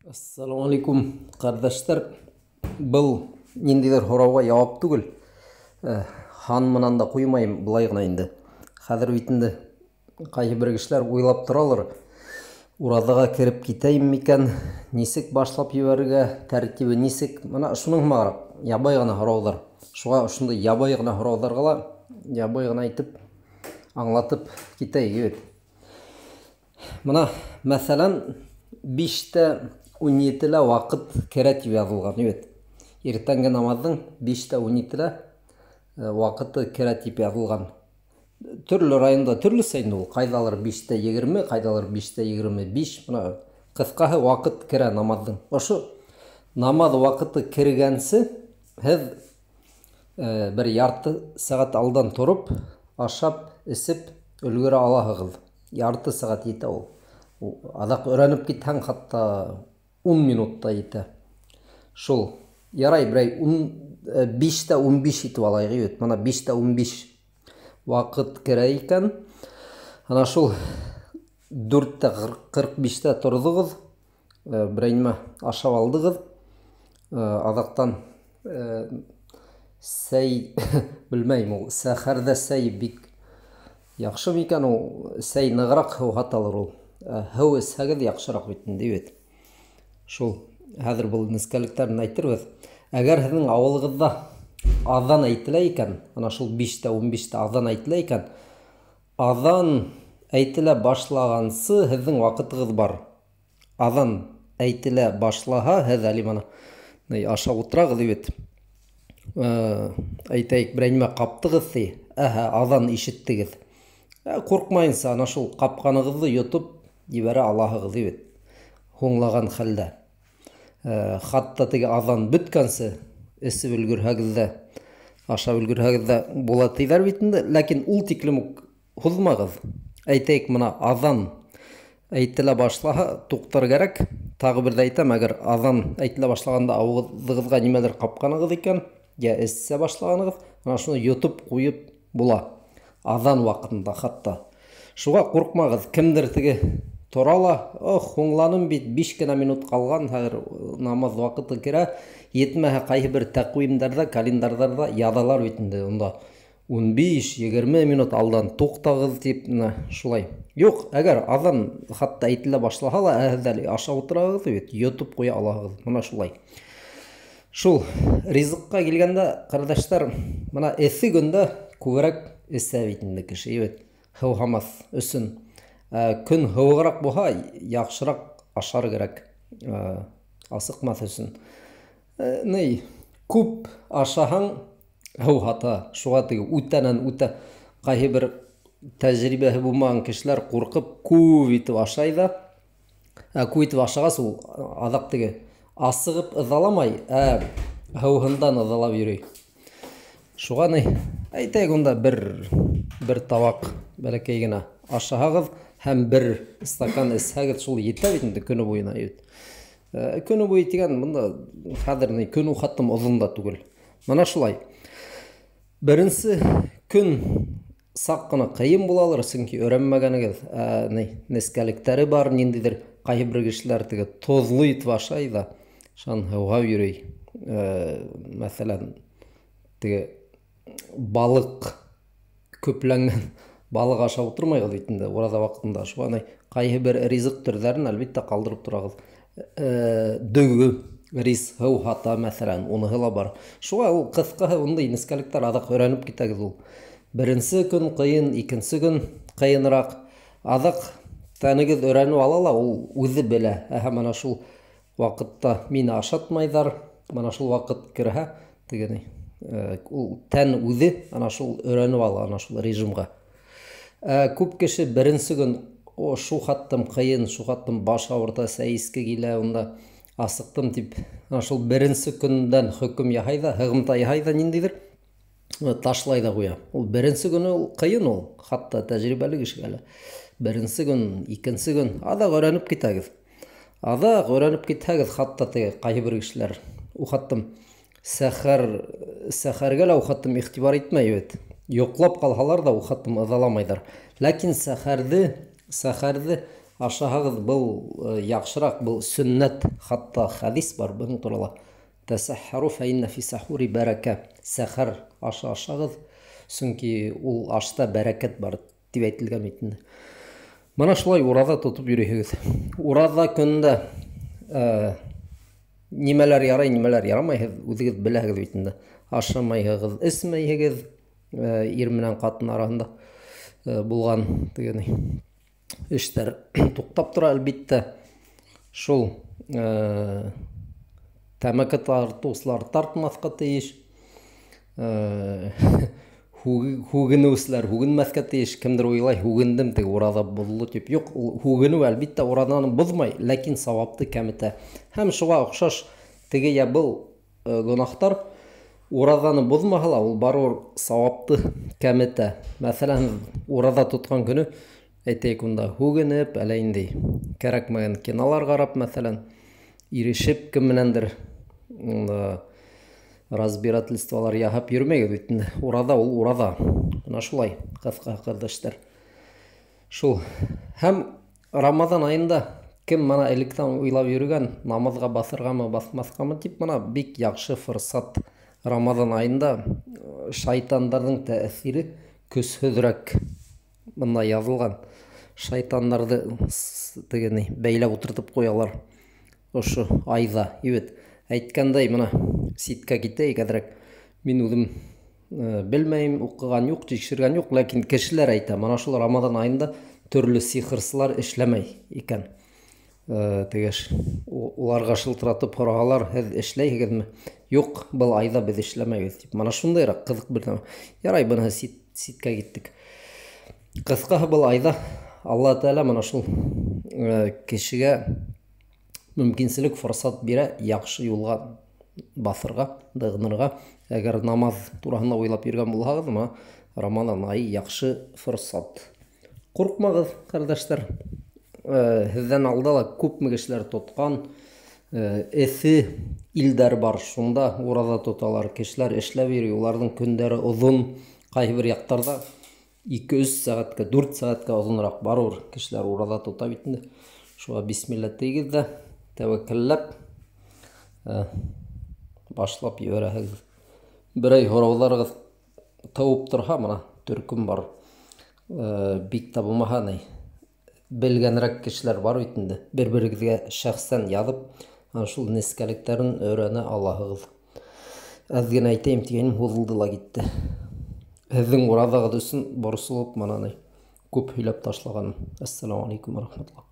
Ассаламу алейкум, ҡәрҙәштәр. Был ниндәйҙер һорауға яуап түгел. Һан менән дә ҡуймайым, былай ғына инде. Хәҙер бит инде ҡайһы бер кешеләр уйлап торалар. Ураҙаға кереп китәйем микән? Нисек башлап ебәрергә? Тәртибе нисек? Мына шуның һымағыраҡ ябай ғына һорауҙар. Шуға ошондай ябай ғына һорауҙарға ла ябай ғына итеп аңлатып китәйек бит. Мына, мәҫәлән, 5:17-лә ваҡыт керә тип яҙылған бит. Иртәнге намаҙҙың 5:17-лә ваҡыты керә тип яҙылған. Төрлө районда төрлөсә инде ул. Ҡайҙалыр 5:20, ҡайҙалыр 5:25. Мына ҡыҫҡаһы ваҡыт керә намаҙҙың. Ошо намаҙ ваҡыты кергәнсе һеҙ бер ярты сәғәт алдан тороп, ашап, эсеп өлгөрә алаһығыҙ. Ярты сәғәт етә ул. Аҙаҡ өйрәнеп китһәң, хатта 10 минутта етә. Шул. Ярай, берәй 5:15 итеп алайыҡ бит. Мына 5:15 ваҡыт керә икән. Ана шул 4:45-тә торҙоғоҙ, берәй нимә ашап алдығыҙ. Аҙаҡтан сәй, белмәйем ул, сәхәрҙә сәй бик яҡшы микән ул, сәй нығыраҡ һыу һаталыр ул. Һыу эсһәгеҙ яҡшыраҡ бит инде бит. Шул, хәҙер был нескәлектәрен әйтербеҙ. Әгәр һеҙҙең ауылығыҙҙа аҙан әйтелә икән, ана шул 5:15-тә аҙан әйтелә икән, аҙан әйтелә башлағансы һеҙҙең ваҡытығыҙ бар. Аҙан әйтелә башлаһа, һеҙ әле мына ашап ултырағыҙ бит. Әйтәйек, берәй нимә ҡаптығыҙ ти, әһә, аҙан ишеттегеҙ. Ҡурҡмайынса, ана шул ҡапҡанығыҙҙы йотоп ебәрә алаһығыҙ бит. Һуңлаған хәлдә. Хатта теге аҙан бөткәнсе эсеп өлгөрһәгеҙ ҙә, ашап өлгөрһәгеҙ ҙә була тиҙәр бит инде. Ләкин ул тиклем үк һуҙмағыҙ. Әйтәйек, мына аҙан әйтелә башлаһа, туҡтар кәрәк. Тағы бер ҙә әйтәм, әгәр аҙан әйтелә башлағанда ауыҙығыҙға нимәлер ҡапҡанығыҙ икән, йә эсә башлағанығыҙ, ана шуны йотоп ҡуйып була. Аҙан ваҡытында хатта. Шуға ҡурҡмағыҙ, кемдер теге тора ла, ох, һуңланым бит, 5 кенә минут ҡалған, хәҙер намаҙ ваҡыты керә. Етмәһә ҡайһы бер тәҡвимдәрҙә, календарҙарҙа яҙалар бит инде, унда 15-20 минут алдан туҡтағыҙ тип, мына шулай. Юҡ, әгәр аҙан хатта әйтелә башлаһа ла, һеҙ әле ашап ултырағыҙ бит, йотоп ҡуя алаһығыҙ, мына шулай. Шул ризыҡҡа килгәндә, ҡәрҙәштәр, мына эҫе көндә күберәк эсә бит инде кеше, бит, һыуһамаҫ өсөн. Көн һыуығыраҡ булһа, яҡшыраҡ ашар кәрәк, асыҡмаҫ өсөн. Ни, күп ашаһаң, һыу һата. Шуға теге үтәнән үтә ҡайһы бер тәжрибәһе булмаған кешеләр ҡурҡып күп итеп ашай ҙа. Күп итеп ашағас, ул аҙаҡ теге асығып ыҙаламай, ә һыуһындан ыҙалап йөрөй. Шуға ни, әйтәйек, унда бер табаҡ бәләкәй генә ашаһағыҙ һәм бер стакан эсһәгеҙ, шул етә бит инде көнө буйына бит. Көнө буйы тигән бында хәҙер ни, көн хаттым оҙон да түгел. Мына шулай. Беренсе көн саҡ ҡына ҡыйын булалыр, сөнки өйрәнмәгәнегеҙ, ни, нескәлектәре бар, ниндәйҙер ҡайһы бер кешеләр теге тоҙло итеп ашай ҙа, шунан һыуға йөрөй. Мәҫәлән, теге балыҡ көпләнгән балыҡ ашап ултырмайғыҙ бит инде ураҙа ваҡытында. Шуға ни, ҡайһы бер ризыҡ төрҙәрен әлбиттә ҡалдырып торағыҙ. Дөгө, рис, һыу һата, мәҫәлән, уныһы ла бар. Шуға ул ҡыҫҡаһы ундай нескәлектәр аҙаҡ өйрәнеп китәгеҙ ул. Беренсе көн ҡыйын, икенсе көн ҡыйыныраҡ. Аҙаҡ тәнегеҙ өйрәнеп ала ла, ул үҙе белә. Әһә, мына шул ваҡытта мине ашатмайҙар, мына шул ваҡыт керһә, теге ни, ул тән үҙе ана шул өйрәнеп ала, ана шул режимға. Күп кеше беренсе көн, о, шу хаттым ҡыйын, шу хаттым баш ауырта, сәй эске килә, унда асыҡтым тип, ана шул беренсе көндән хөкөм яһай ҙа, һығымта яһай ҙа ниндәйҙер, ташлай ҙа ҡуя. Ул беренсе көнө ул ҡыйын ул, хатта тәжрибәле кешегә лә. Беренсе көн, икенсе көн, аҙаҡ өйрәнеп китәгеҙ. Аҙаҡ өйрәнеп китһәгеҙ, хатта теге ҡайһы бер кешеләр ухаттым сәхәргә лә ухаттым иғтибар итмәй бит. Йоҡлап ҡалһалар ҙа ухаттым ыҙаламайҙар. Ләкин сәхәрҙе Ашаһағыҙ был яҡшыраҡ, был сөннәт, хатта хәдис бар бының турала. Тәсәххәру фә иннә фи сахури бәрәкә. Сәхәр ашы ашағыҙ, сөнки ул ашта бәрәкәт бар тип әйтелгән бит инде. Мына шулай ураҙа тотоп йөрөйһөгөҙ. Ураҙа көнөндә нимәләр ярай, нимәләр ярамай, һеҙ үҙегеҙ беләһегеҙ бит инде. Ашамайһығыҙ, эсмәйһегеҙ, ир менән ҡатын араһында булған тигән эштәр туҡтап тора, әлбиттә. Шул тәмәке тартыусылар тартмаҫҡа тейеш, һүгенеүселәр һүгенмәҫкә тейеш. Кемдер уйлай, һүгендем, теге ураҙа боҙолдо тип. Юҡ, ул һүгенеү әлбиттә ураҙаны боҙмай, ләкин сауапты кәметә. Һәм шуға оҡшаш теге йә был гонаһтар ураҙаны боҙмаһа ла, ул барыбер сауапты кәметә. Мәҫәлән, ураҙа тотҡан көнө, әйтәйек, унда һүгенеп, әллә инде кәрәкмәгән кинолар ҡарап, мәҫәлән, ирешеп кем менәндер разбирательстволар яһап йөрөмәгеҙ бит инде. Ураҙа ул ураҙа. Бына шулай, ҡыҫҡа ҡәрҙәштәр. Шул. Һәм Рамаҙан айында кем мына электән уйлап йөрөгән, намаҙға баҫырғамы, баҫмаҫҡамы тип, мына бик яҡшы форсат. Рамаҙан айында шайтандарҙың тәьҫире көсһөҙөрәк. Бында яҙылған. Шайтандарҙы теге ни, бәйләп ултыртып ҡуялар ошо айҙа. Ебет. Әйткәндәй, мына ситкә китәйек әҙерәк. Мин үҙем белмәйем, уҡыған юҡ, тикшергән юҡ, ләкин кешеләр әйтә, мына шул Рамаҙан айында төрлө сихырсылар эшләмәй икән. Теге уларға шылтыратып һораһалар, һеҙ эшләйһегеҙме? Юҡ, был айҙа беҙ эшләмәйбеҙ тип. Мына шундайыраҡ ҡыҙыҡ бер нәмә. Ярай, быныһы ситкә киттек. Ҡыҫҡаһы, был айҙа Алла Тәғәлә мына шул кешегә мөмкинселек, форсат бирә яҡшы юлға баҫырға, нығынырға. Әгәр намаҙ тураһында уйлап йөрөгән булһағыҙ, мына Рамаҙан айы яҡшы форсат. Ҡурҡмағыҙ, ҡәрҙәштәр. Һеҙҙән алда ла күпме кешеләр тотҡан, эҫе илдәр бар, шунда ураҙа тоталар, кешеләр эшләп йөрөй, уларҙың көндәре оҙон, ҡайһы бер яҡтарҙа 2-3 сәғәткә, 4 сәғәткә оҙонораҡ барыбер кешеләр ураҙа тота бит инде. Шуға бисмилла тейегеҙ ҙә, тәүәккәлләп башлап ебәрәһегеҙ. Берәй һорауҙарығыҙ тыуып торһа, мына төркөм бар. Бик тә булмаһа, ни, белгәнерәк кешеләр бар бит инде. Бер-берегеҙгә шәхсән яҙып, ана шул нескәлектәрен өйрәнә алаһығыҙ. Әҙ генә әйтәйем тигәнем һуҙылды ла китте. Һеҙҙең ураҙағыҙ өсөн борсолоп, мына ни, күп һөйләп ташлағаным. Ассаламу алейкум ва рахматуллах.